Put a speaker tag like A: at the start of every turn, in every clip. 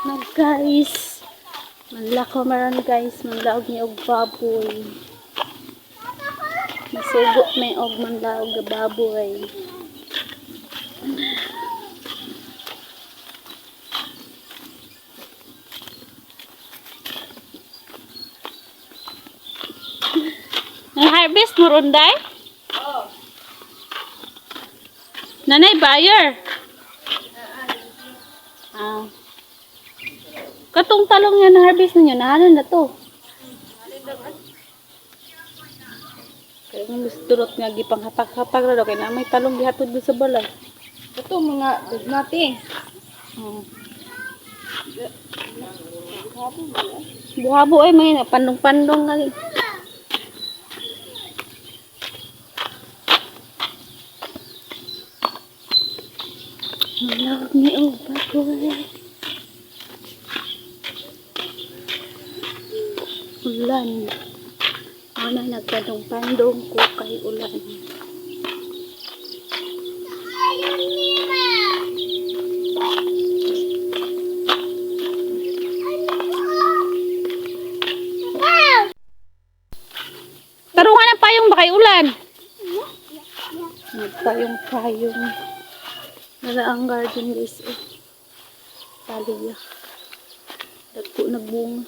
A: Na guys. Manlakaw maron, guys, manlaog ni og baboy. Masugo may og manlaog ga baboy. Ang harvest mo ron, day?
B: Oh.
A: Nanay buyer. Ah. Katong talong nga na harvest ninyo, nahanan na to. Kaya nga mas durot nga gipang hapak-hapak ra daw kay na may talong gihatod doon sa balay.
B: Ito mga dugnati.
A: Oh. Buhabo ay mga pandong-pandong nga. Malawag ni og bagoy. Ulan. Ano nagpadong-pandong ko kay ulan. Tarungan ng payong ba kay ulan? Nagpayong-payong. Nara ang garden, guys. Eh. Palaya. Dagko nagbunga.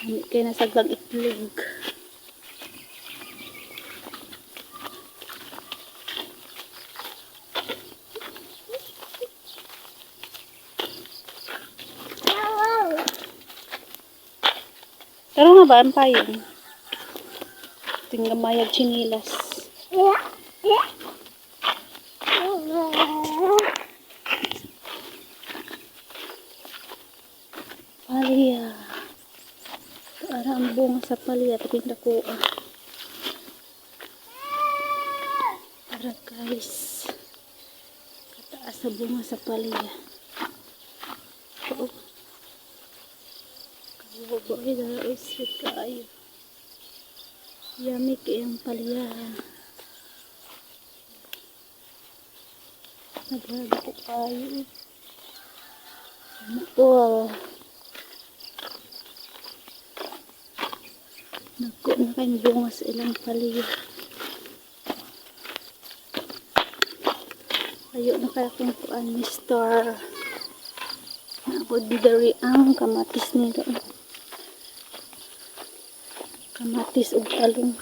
A: Hindi kayo nasaglang itlog. Taro nga ba ang payong? Tinggamayag chinilas. Palya. Para ang bunga sa palya. Tapos dako ah. Para guys. Kataas sa bunga sa palya. Oo. Kabubo ay dara ay sweet kaayo. Yummy kay ang palya. Naglaro ko kayo. Ano po? Nagko na kayong bunga sa ilang palya. Ayo na kaya kung kuan ni star. Naabot diri ang kamatis nila. Kamatis ug talong.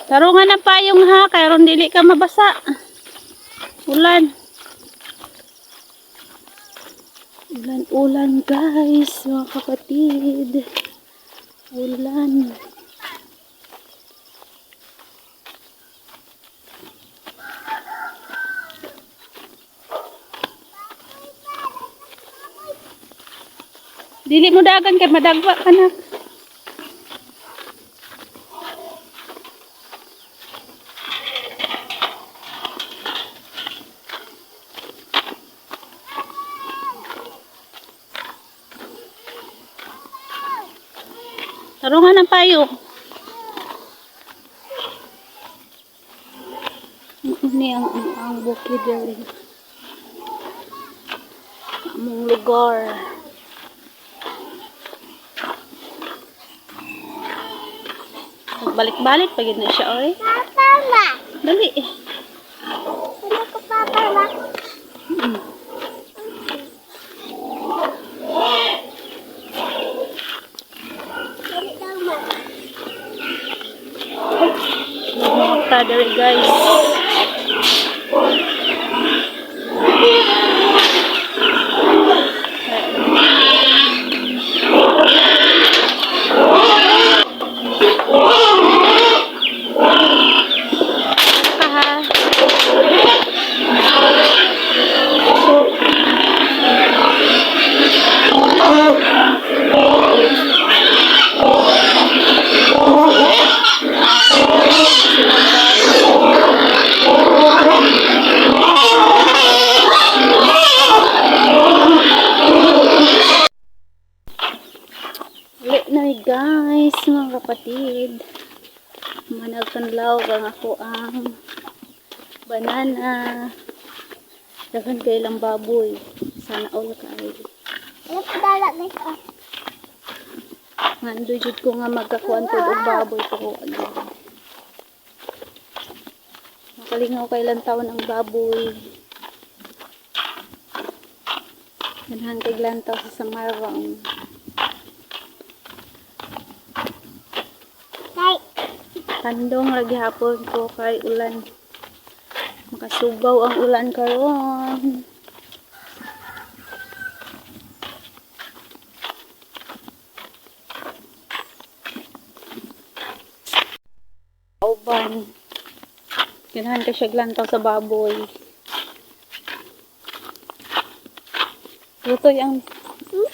A: Tarungan na payong ha, kay ron dili ka mabasa. Ulan. Ulan, ulan guys, mga kapatid. Ulan. Dili mo dagan kay madagwa ka na. Tarungan ng payo. Ni ang bukid diri. Among lugar. Nagbalik-balik pa gid na siya oy.
C: Papa ma.
A: Dali.
C: Ano ko papa ma? Dali daw ma.
A: Mga diri, guys. Kaha. Uli na guys, mga kapatid. Managkanlaw ang ako ang banana. Daghan kay ilang baboy. Sana all kaayo.
C: Ano padala, guys, oh.
A: Ngandoy jud ko nga magkakuan pud og baboy pero ano. Makalingaw kay ilang taon ang baboy. Ganahan kay lantaw sa Samarang.
C: Kay,
A: Tandong ra gihapon ko kay ulan. Makasubaw ang ulan karon. Uban. Ganahan ka siya lantaw sa baboy. Lutoy ang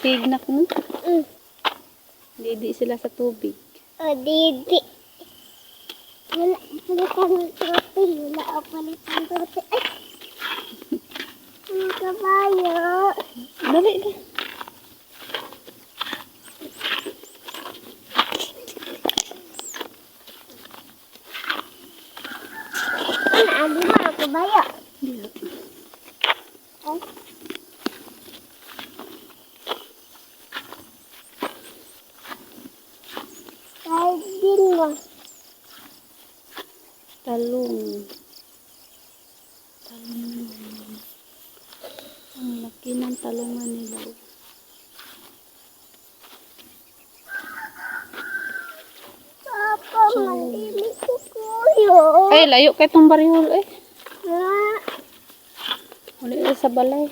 A: pignak mo. Didi sila sa tubig.
C: Oh, didi. Wala, palitan ng trophy. Wala ako palitan trophy. Ay! Ang kabayo.
A: Dali na.
C: Ano, agi mo ang kabayo?
A: Dili.
C: Ay. Kay din mo.
A: Talong. Talong. Ang laki ng talungan nila, oh.
C: Papa, malili ko kuyo.
A: Ay, layo kay tong barihol eh.
C: Ah,
A: Uli na sa balay.